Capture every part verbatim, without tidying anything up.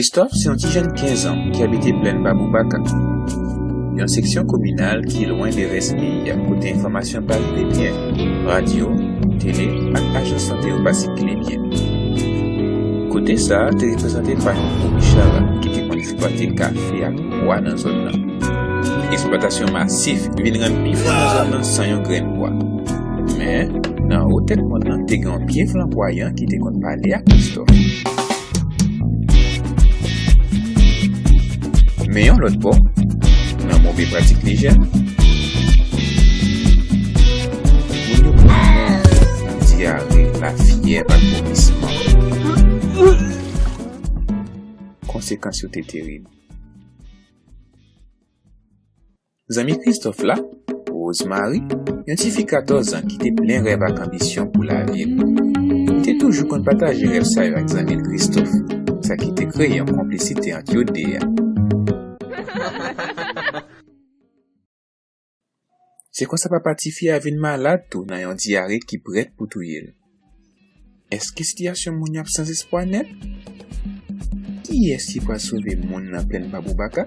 Christophe se yon ti jèn kenz an ki abite Plèn Baboubaka, yon seksyon kominal ki lwen de rès peyi a, kote enfòmasyon pa rive byen, radyo, tele ak ajans sante yo pa sikile byen. Kote sa a te reprezante pa yon gwo bichara ki te konn eksplwate kafe ak bwa nan zòn nan. Eksplwatasyon masif vin rann pi fò nan zòn nan san yon grenn bwa. Men, nan wo tèt mòn nan, te gen yon pye flanbwayan ki te konn pale ak Christophe. Men yon lòt bò, nan move pratik lijyèn, moun yo pran mò nan dyare, lafyèv ak vomisman. Konsekans yo te terib. Zanmi Christophe la, Rosemary, yon tifi katòz an ki te plen rèv ak anbisyon pou lavi l. Li te toujou konn pataje rèv sa yo ak zanmi l Christophe, sa ki te kreye yon konplisite ant yo de a. Se konsa papa tifi a vin malad tou nan yon dyare ki prèt pou touye l. Èske sitiyasyon moun yo ap sanzespwa nèt? Kiyès ki pral sove moun nan Plèn Baboubaka?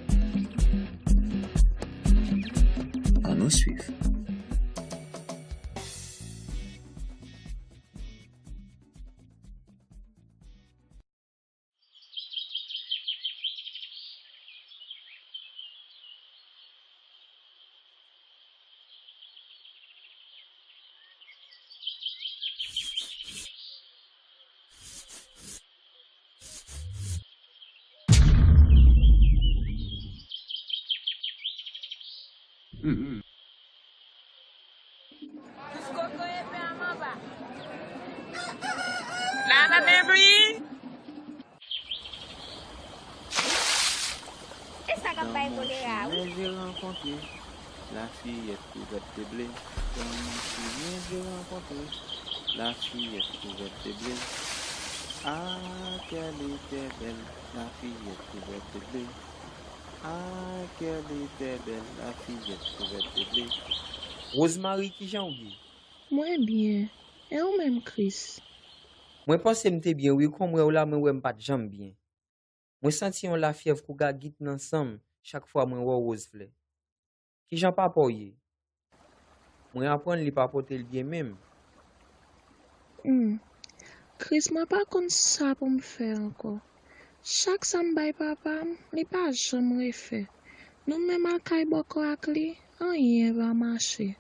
Ann nou swiv. Lala Mary. E sa k ap bay kolera, wi. Dans mon chemin, je rencontre la fillette couverte de blé. Dans mon chemin, je rencontre la fillette couverte de blé. Ah, qu'elle était belle, la fillette couverte de blé. Ah, qu'elle était belle, la fillette couverte de blé. Rosemary, kijan w ye? Mwen byen. E ou menm, Chris? Mwen panse m te byen, wi. Kòm w wè w la, mwen wè m pa t janm byen. Mwen santi yon lafyèv kougagit nan san m chak fwa mwen wè w, Rose Flè. Kijan papa w ye? Mwen aprann li pa pote l byen menm. Hmm. Chris, mwen pa konn sa pou m fè ankò. Chak sa m bay papa m, li pa janm refè. Nou menm al kay bòkò ak li, anyen pa mache.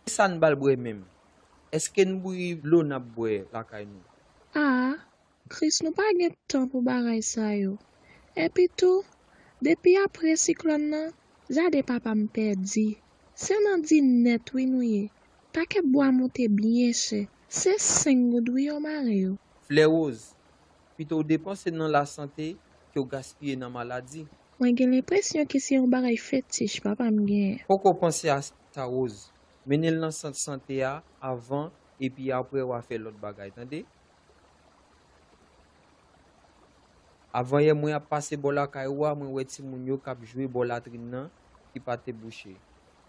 Kisa n ba l bwè menm? Èske n bouyi dlo n ap bwè lakay nou? A, Chris, nou pa gen tan pou bagay sa yo. Epi tou, depi apre siklòn nan, jaden papa m pèdi. Se nan di nèt wi nou ye. Pakèt bwa moute byen chè. Se senk goud wi yo mare yo. Flè Woz, pito w depanse nan lasante ke w gaspiye nan maladi. Mwen gen lenpresyon ke se yon bagay fetich papa m genyen. Poko panse a sa, Woz. Mennen l nan sant sante a avan, epi apre w a fè lòt bagay, tande? Avanyè mwen ap pase bò lakay ou a, mwen wè timoun yo k ap jwe bò latrin nan ki pa te bouche.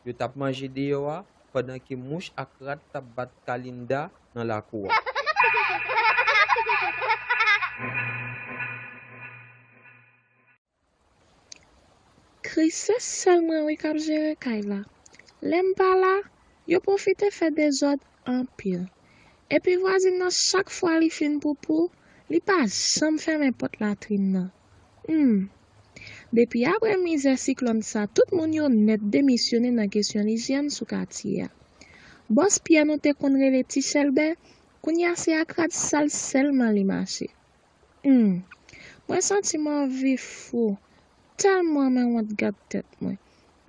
Yo t ap manje deyò a, pandan ke mouch ak rat t ap bat kalinda nan lakou a. Kris se sèl mwen wi k ap jere kay la. Lè m pa la, yo pwofite fè dezòd anpil. Epi vwazin nan chak fwa li fin poupou, li pa janm fèmen pòt latrin nan. Humm. Depi apre mizè siklòn sa, tout moun yo nèt demisyone nan kesyon lijyèn sou katye a. Bòs Pyè nou te konn rele Ti Chèlbè, kounye a se ak rad sal sèlman li mache. Humm. Mwen santi m anvi fou, tèlman mwen wont gad tèt mwen.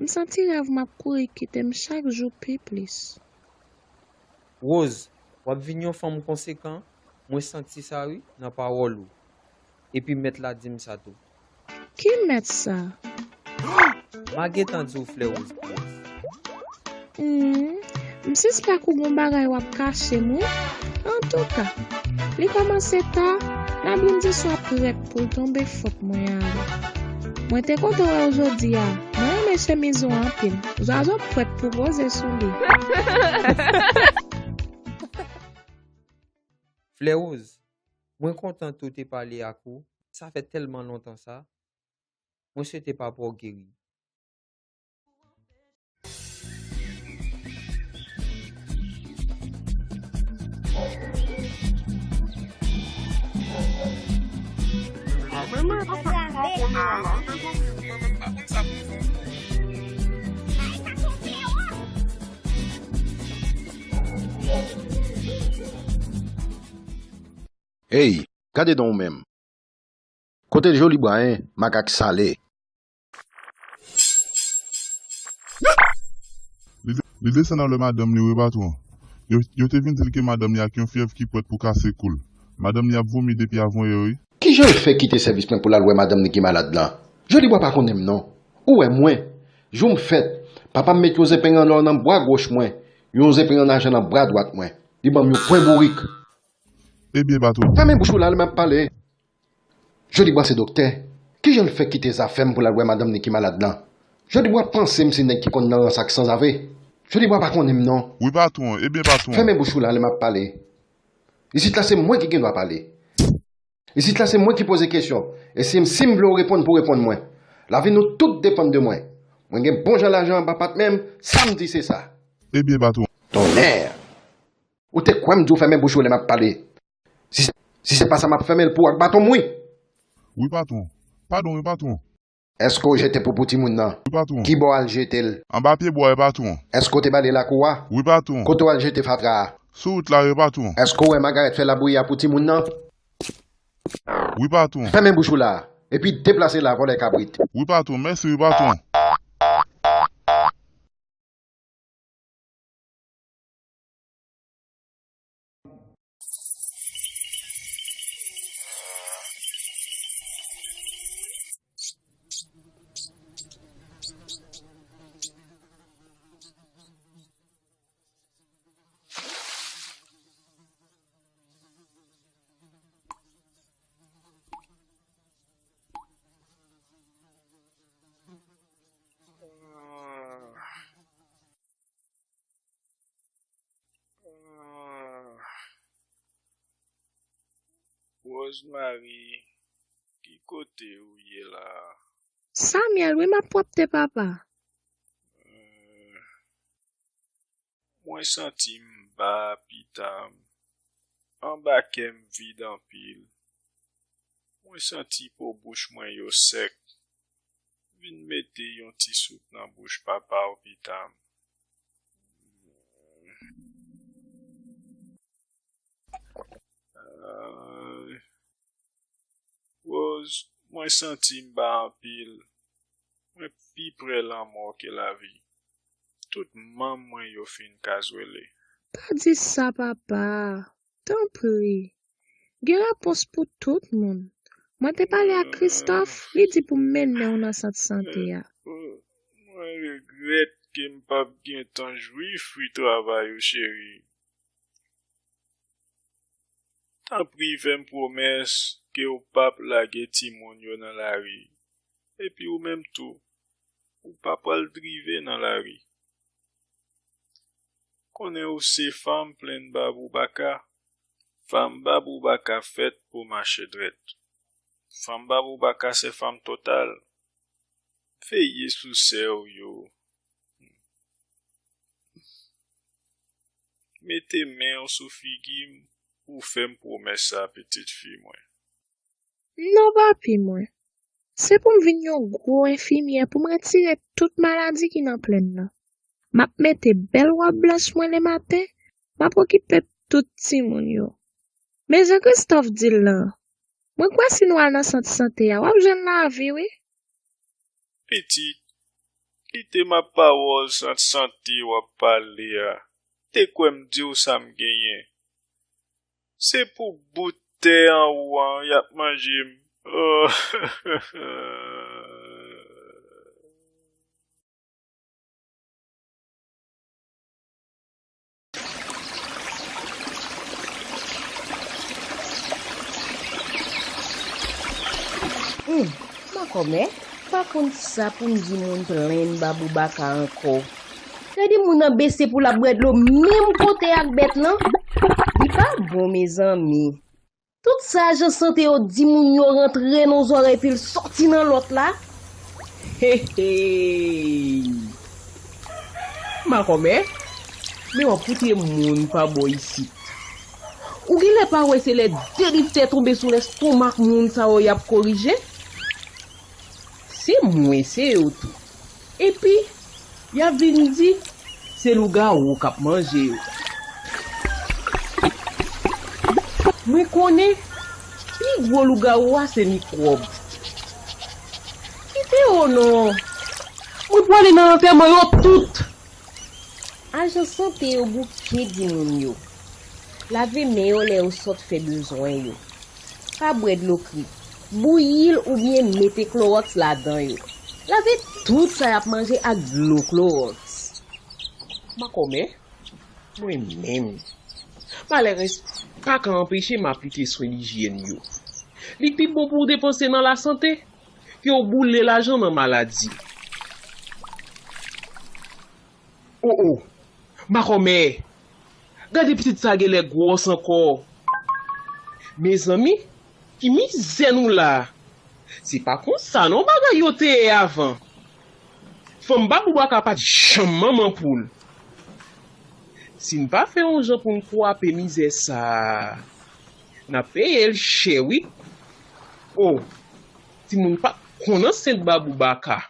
M santi rèv m ap kouri kite m chak jou pi plis. Woz, w ap vin yon fanm konsekan, mwen santi sa wi, nan pawòl ou. Epi mèt la di m sa tou. Ki mèt sa? M a gentan di w, Flè Woz Pyès. Humm, m sispèk ou gon bagay w ap kache m wi. Antouka, li kòmanse ta, labou m di swa prèt pou l tonbe fòk mwen ale. Mwen te kontan wè w jodi a. Mwen renmen chemiz ou anpil. Zwazo prèt pou poze sou li. Flè Woz, Mwen kontan tou te pale ak ou. Sa fè tèlman lontan sa. Mwen swete papa w geri. Ey, gade don w menm. Kote Jolibwa, en, makak sale? Li, li desann al wè madanm li wi patwon. Yo, yo te vin di l ke madanm li ak yon fyèv ki prèt pou kase kou l. Madanm li ap vomi depi avanyè wi. Kijan l fè kite sèvis mwen pou l al wè madanm li ki malad lan? Jolibwa pa konnen m non. Ou wè mwen, jou m fèt, papa m met yon zenpeng an lò nan bra goch mwen, yon zenpeng an ajan nan bra dwat mwen. Li ban m yon pwen bourik. Ebyen patwon. Fèmen bouch ou la, lè m ap pale. Jolibwa se doktè. Kijan l fè kite zafè m pou l al wè madanm li ki malad lan? Jolibwa panse m se nèg ki konn nan rans ak sanzave. Jolibwa pa konnen m non. Wi patwon, ebyen patwon. Fèmen bouch ou la, lè m ap pale. Isit la se mwen ki gen dwa pale. Isit la se mwen ki poze kesyon. E se m si m vle w reponn pou w reponn mwen. Lavi nou tout depann de mwen. Mwen gen bon jan lajan anba pat men m, sa m di se sa. Ebyen patwon. Tonnè! Ou te kwè m di w fèmen bouch ou lè m ap pale? Si, si se pa sa m ap fèmen l pou w ak baton m wi. Wi patwon. Padon wi patwon. Èske w jete poupou timoun nan? Wi patwon. Kibò w al jete l? Anba pye bwa wi patwon. Èske w te bale lakou a? Wi patwon. Kote w al jete fatra a? Sou wout la wi patwon. Èske w wè Magarèt fè labouya pou timoun nan? Wi patwon. Fèmen bouch ou la a. Epi deplase la, vòlè kabrit. Wi patwon, mèsi wi patwon. Rosemary, ki kote ou ye la a? Samuel, wi m ap pwòpte papa. Mwen santi m ba pita m. Anba kè m vid anpil. Mwen santi po bouch mwen yo sèk. Vin mete yon ti soup nan bouch papa w pita m. Rose, mwen santi m ba anpil. Mwen pi prè lanmò ke lavi. Tout manm mwen yo fin kazwele. Pa di sa papa. Tanpri. Gen repons pou tout moun. Mwen te pale ak Christophe, li di pou m mennen w nan sant sante a. Mwen regrèt ke m p ap gentan jwi fwi travay ou cheri. Tanpri fè m pwomès ke w p ap lage timoun yo nan lari. Epi ou menm tou, ou pa pral drive nan lari. Konnen ou se fanm plenn Baboubaka. Fanm Baboubaka fèt pou mache drèt. Fanm Baboubaka se fanm total. Veye sou sè w yo. Mete men w sou figi m pou w fè m pwomès sa pitit fi mwen. Non papi mwen. Se pou m vin yon gwo enfimyè pou m retire tout maladi ki nan plenn nan. M ap mete bèl wòb blanch mwen lematen, m ap okipe tout timoun yo. Men jan Christophe di l lan, mwen kwè si nou al nan sant sante a, w ap jwenn lavi wi. Pitit, kite m ap pawòl sant sante w ap pale a. Te kwè m di w sa m genyen. Se pou bout tè anwo an y ap manje m. Humm, makòmè pa konn sa pou m di moun plenn Baboubaka ankò. Gade moun nan bese pou l ap bwè dlo menm kote ak bèt lan. Li pa bon mezanmi. Tout sa ajan sante yo di moun yo rantre nan yon zòrèy epi l sòti nan lòt la. Hey, hey. Makomè, men w ap koute moun pa bò isit. Ou genlè pa wè se lè de liv tè tonbe sou lestomak moun sa yo y ap korije? Se mwen, se yo tou. Epi, y ap vin di, se lougawou k ap manje yo. Mwen konnen, pi gwo lougawou a se mikwòb. Kite yo non. Mwen pwale nan lantèman yo tout. Ajan sante yo bouke di moun yo, lave men yo lè yo sot fè bezwen yo. Pa bwè dlo kri. Bouyi l oubyen mete klowòks ladan yo. Lave tout sa y ap manje ak dlo klowòks. Makomè, mwen menm, malèrèz pa ka anpeche m aplike swen lijyèn yo. Li pi bon pou w depanse nan lasante ke w boule lajan nan maladi. O, o, makomè, gade pitit sa genlè gwòs ankò. Mezanmi, ki mizè nou la. Se pa konsa non bagay yo te ye avan. Fanm Baboubaka pa t janm manman poul. Si n pa fè yon jan pou n kwape mizè sa, n ap peye l chè wi. O, timoun pa t konn ansent Baboubaka.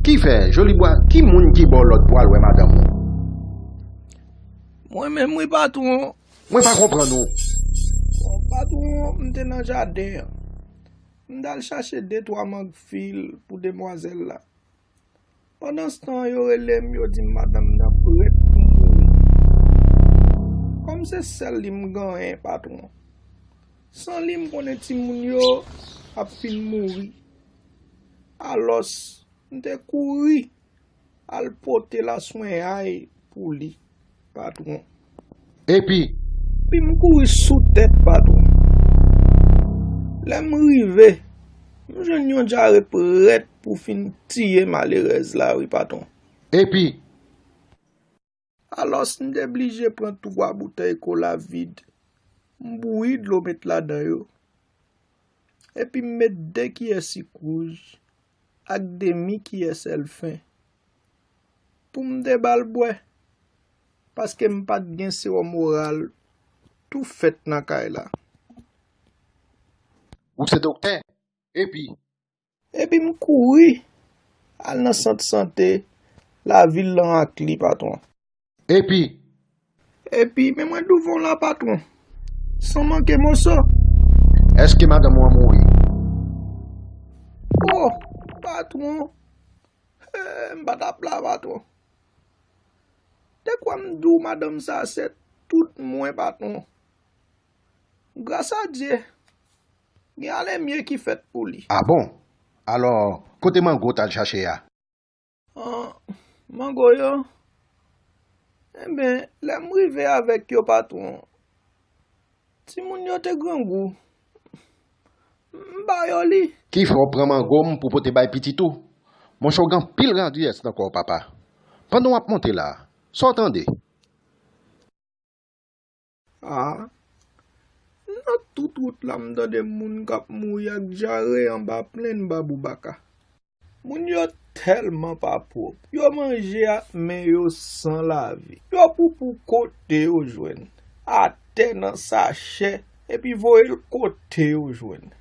Kifè, Jolibwa, ki moun ki ba w lòd pou w al wè madanm ou? Mwen menm wi, patwon. Mwen pa konprann ou. Bon, patwon, m te nan jaden an. M t al chache de twa mang fil pou demwazèl la. Pandanstan, yo rele m, yo di m madanm nan prèt pou mouri. Kòm se sèl li m genyen, patwon. San li, m konnen timoun yo ap fin mouri. Alòs, m te kouri al pote laswenyay pou li, patwon. Epi? Epi m kouri sou tèt, patwon. Lè m rive, m jwenn yon dyare prèt pou fin tiye malerèz la, wi, patwon. Epi? Alòs, m te blije pran twa boutèy kola vid, m bouyi dlo met ladan yo, epi m met de kiyè sik wouj ak demi kiyè sèl fen pou m te ba l bwè, paske m pa t gen sewòm oral tou fèt nan kay la. Ou se doktè? Epi? Epi m kouri al nan sant sante lavil lan ak li, patwon. Epi? Epi, men mwen douvan w la, patwon. San manke moso. Èske madanm ou an mouri? O, patwon. Eh, m pa t ap la, patwon. Dekwa m di w madanm sa se tout mwen, patwon. Gras a Dye, gen alemye ki fèt pou li. A bon? Alò, kote mango w t al chache a? An, mango yo? Enben, lè m rive avèk yo, patwon, timoun yo te grangou. M ba yo li. Kifè w pran mango m pou pote bay pitit ou? Monchè, w gen anpil radiyès nan kò w, papa. Pandan w ap monte la a, sa w tande? A, nan tout wout la, m tande moun k ap mouri ak dyare anba plenn Baboubaka. Moun yo tèlman pa pwòp. Yo manje ak men yo san lave. Yo poupou kote yo jwenn. Atè, nan sachè, epi voye l kote yo jwenn.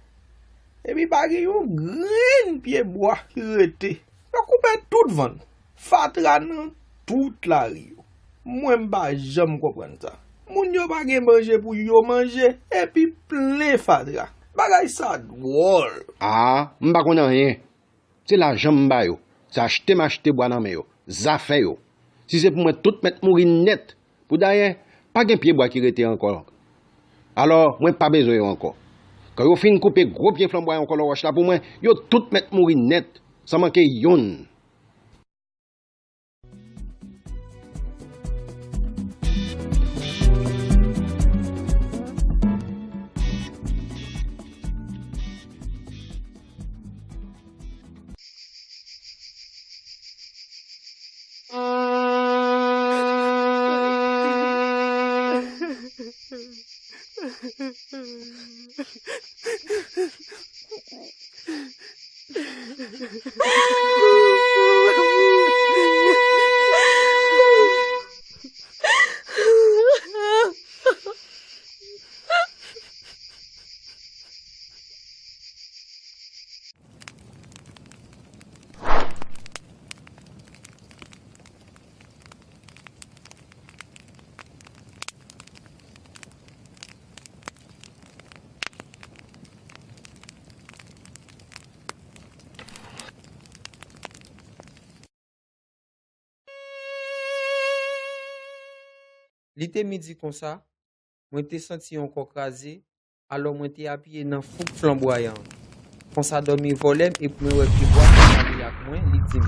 Epi pa gen yon grenn pye bwa ki rete. Yo koupe tout vann. Fatra nan tout lari yo. Mwen m pa janm konprann sa. Moun yo pa gen manje pou yo manje, epi plen fatra. Bagay sa dwòl. A, m pa konn anyen. Se lajan m ba yo. Se achte m achte bwa nan men yo. Zafè yo. Si se pou mwen, tout mèt mouri nèt. Poudayè, pa gen pye bwa ki rete ankò. Alò, mwen pa bezwen yo ankò. Kan yo fin koupe gwo pye flanbwayan kòlòwòch la pou mwen, yo tout mèt mouri nèt, san manke yonn. Li te midi konsa, mwen te santi yon kò kraze, alò mwen te apiye nan fouk flanbwayan an. Konsa dòmi vòlè m epi mwen wè pyebwa ki pale ak mwen, li di m.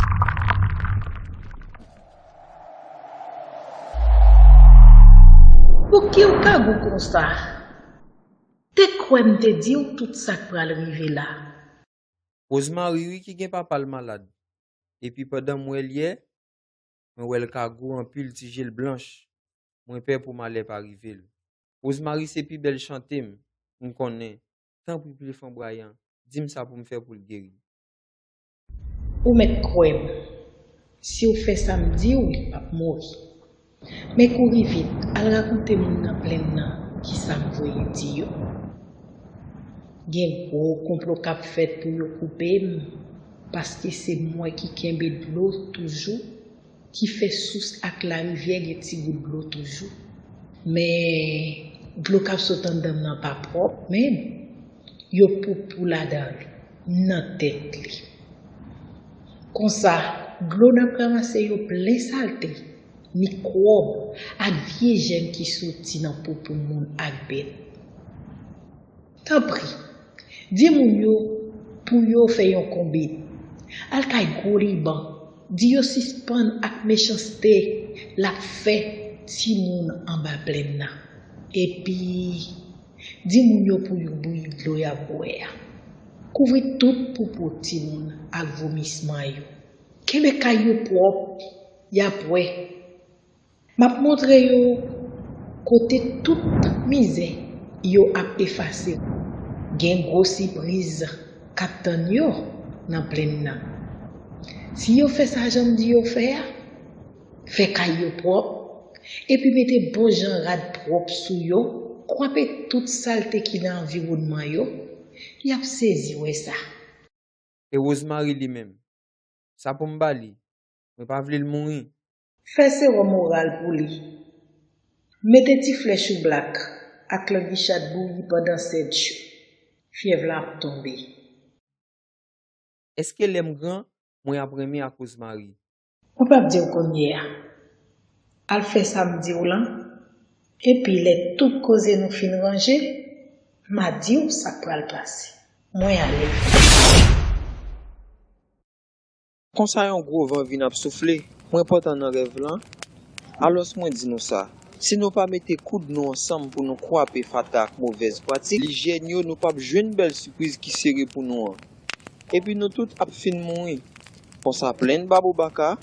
Pouki w kagou konsa? Te kwè m te di w tout sa k pral rive la. Rosemary wi ki gen papa l malad. Epi pandan m wè l yè, mwen wè l kagou anpil ti je l blanch. Mwen pè pou malè pa rive l. Rosemary se pi bèl chante m, m konnen. Tanpri pye flanbwayan, di m sa pou m fè pou l geri. Ou mèt kwè m. Si w fè sa m di w, li p ap mouri. Men kouri vit, al rakonte moun nan plenn nan kisa m voye di yo. Gen gwo konplo k ap fèt pou yo koupe m, paske se mwen ki kenbe dlo toujou, ki fè sous ak larivyè gen ti gout dlo toujou. Men dlo k ap sot anndan m nan pa pwòp menm. Yo poupou ladan l, nan tèt li. Konsa, dlo n ap ranmase yo plen salte, mikwòb ak vye jèm ki soti nan poupou moun ak bèt. Tanpri, di moun yo pou yo fè yon konbit. Al kay Gwo Liban, di yo sispann ak mechanste l ap fè timoun anba plenn nan. Epi, di moun yo pou yo bouyi dlo y ap bwè a. Kouvri tout poupou timoun ak vomisman yo. Kenbe kay yo pwòp, y ap wè. M ap montre yo kote tout mizè yo ap efase. Gen gwo sipriz k ap tann yo nan plenn nan. Si yo fè sa jan m di yo fè a, fè kay yo pwòp, epi mete bon jan rad pwòp sou yo, kwape tout salte ki nan anviwònman yo, y ap sezi wè sa. E Rosemary li menm? Sa pou m ba li? Mwen pa vle l mouri. Fè sewòm oral pou li. Mete ti flè choublak ak langichat bouyi pandan sèt jou. Fyèv la ap tonbe. Èske lè m gran, mwen ap renmen ak Rosemary? Mwen p ap di w kounye a. Al fè sa m di w lan, epi lè tout koze nou fin ranje, m a di w sa k pral pase. Mwen ale. Konsa yon gwo van vin ap soufle. Mwen pantan nan rèv lan. Alòs mwen di nou sa, si nou pa mete koud nou ansanm pou nou kwape fatra ak movèz pratik, li jèn yo nou p ap jwenn bèl sipriz ki sere pou nou an. Epi nou tout ap fin mouri. Konsa plenn Baboubaka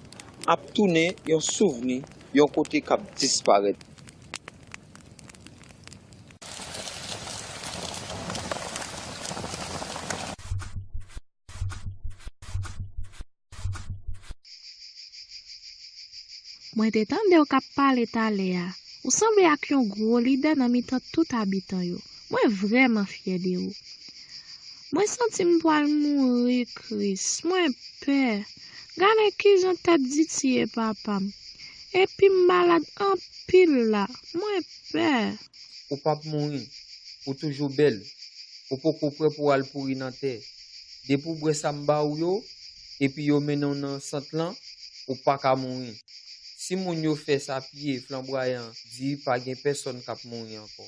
ap tounen yon souvni, yon kote k ap disparèt. Mwen te tande w k ap pale talè a. Ou sanble ak yon gwo lidè nan mitan tout abitan yo. Mwen vrèman fyè de ou. Mwen santi m pral mouri, Kris. Mwen pè. Gade kijan tèt Diti ye papa m. Epi m malad anpil la. Mwen pè. Ou p ap mouri. Ou toujou bèl. Ou poko prè pou w al pouri nan tè. Depi w bwè sa m ba w yo, epi yo mennen w nan sant lan, ou pa ka mouri. Si moun yo fè sa pye flanbwayan di pa gen pèsonn k ap mouri ankò.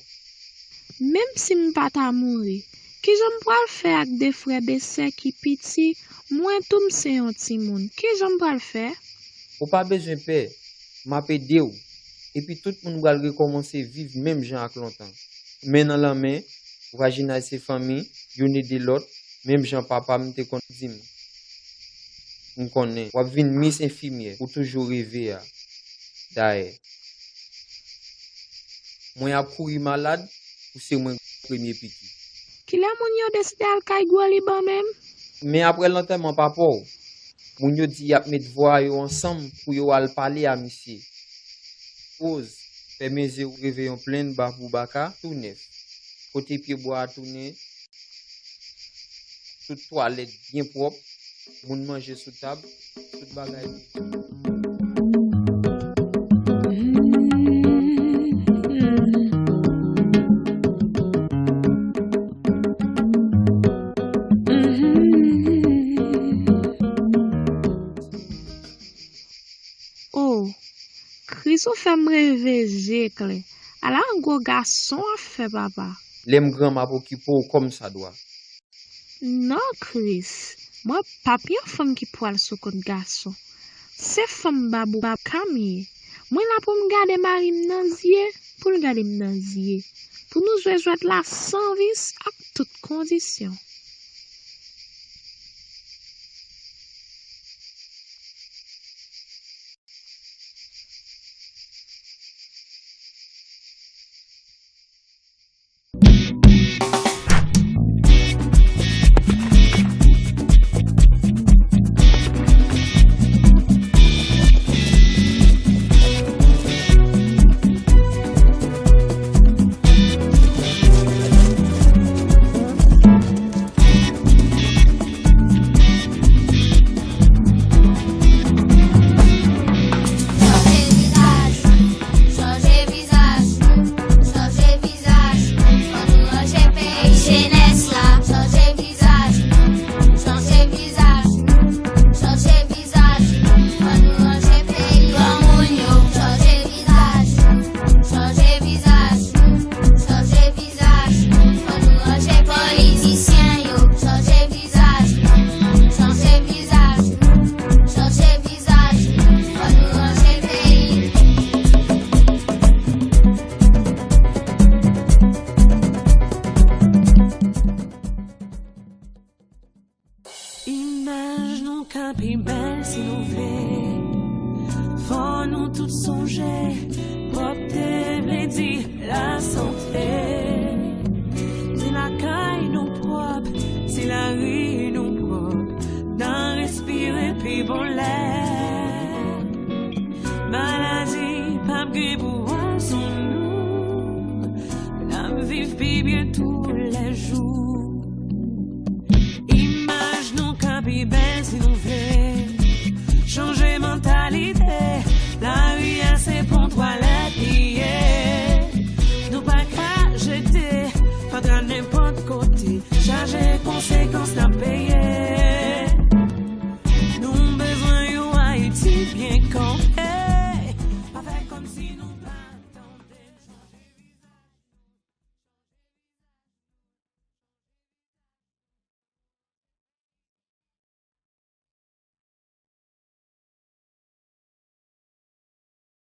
Menm si m pa ta mouri, Kijan m pral fè ak de frè, de sè ki piti? Mwen tou m se yon timoun. Kijan m pral fè? Ou pa bezwen pè, m ap ede w. Epi tout moun pral rekòmanse viv menm jan ak lontan. Men nan lanmen, vwajinaj se fanmi, youn ede lòt, menm jan papa m te konn di m. M konnen w ap vin Miss Enfimyè ou toujou reve a. Dayè, mwen ap kouri malad pou se mwen premye piti. Kilè moun yo deside al kay Gwo Liban menm? Men apre lantèman papa w, moun yo di y ap met vwa yo ansanm pou yo al pale a misye. Woz, fèmen zye w, reve yon plenn ba pou baka tou nèf. Kote pyebwa a tounen, tout twalèt byen pwòp, moun manje sou tab, tout bagay byen. Oh, Kris, ou fè m reve je klè. Ala yon gwo gason w ap fè, papa. Lè m gran, m ap okipe w kòmsadwa. Non, Kris, mwen p ap yon fanm ki pral sou kont gason. Se fanm babou baka m ye. Mwen la pou m gade mari m nan zye, pou l gade m nan zye. Pou nou jwe jwèt la san vis ak tout kondisyon. Chanje vizaj nou, chanje vizaj nou, fò nou ranje peyi. Jenès la, chanje vizaj nou, chanje vizaj nou, chanje vizaj nou, fò nou ranje peyi. Granmoun yo, chanje vizaj nou, chanje vizaj nou, chanje vizaj nou, fò nou ranje peyi. Politisyen yo, chanje vizaj nou, chanje vizaj nou, chanje vizaj nou, fò nou ranje peyi. Imaj nou ka pi bèl si nou vle. Fò nou tout sonje, pwòpte vle di lasante. Si lakay nou pwòp, si lari nou pwòp, n a respire pi bon lè. Maladi p ap gen pouvwa sou nou. N ap viv pi byen toulèjou. Imaj nou ka pi bèl si nou vle. Chanje mantalite. Lari a se pon twalèt li ye. Nou pa ka jete fatra nenpòt kote. Chaje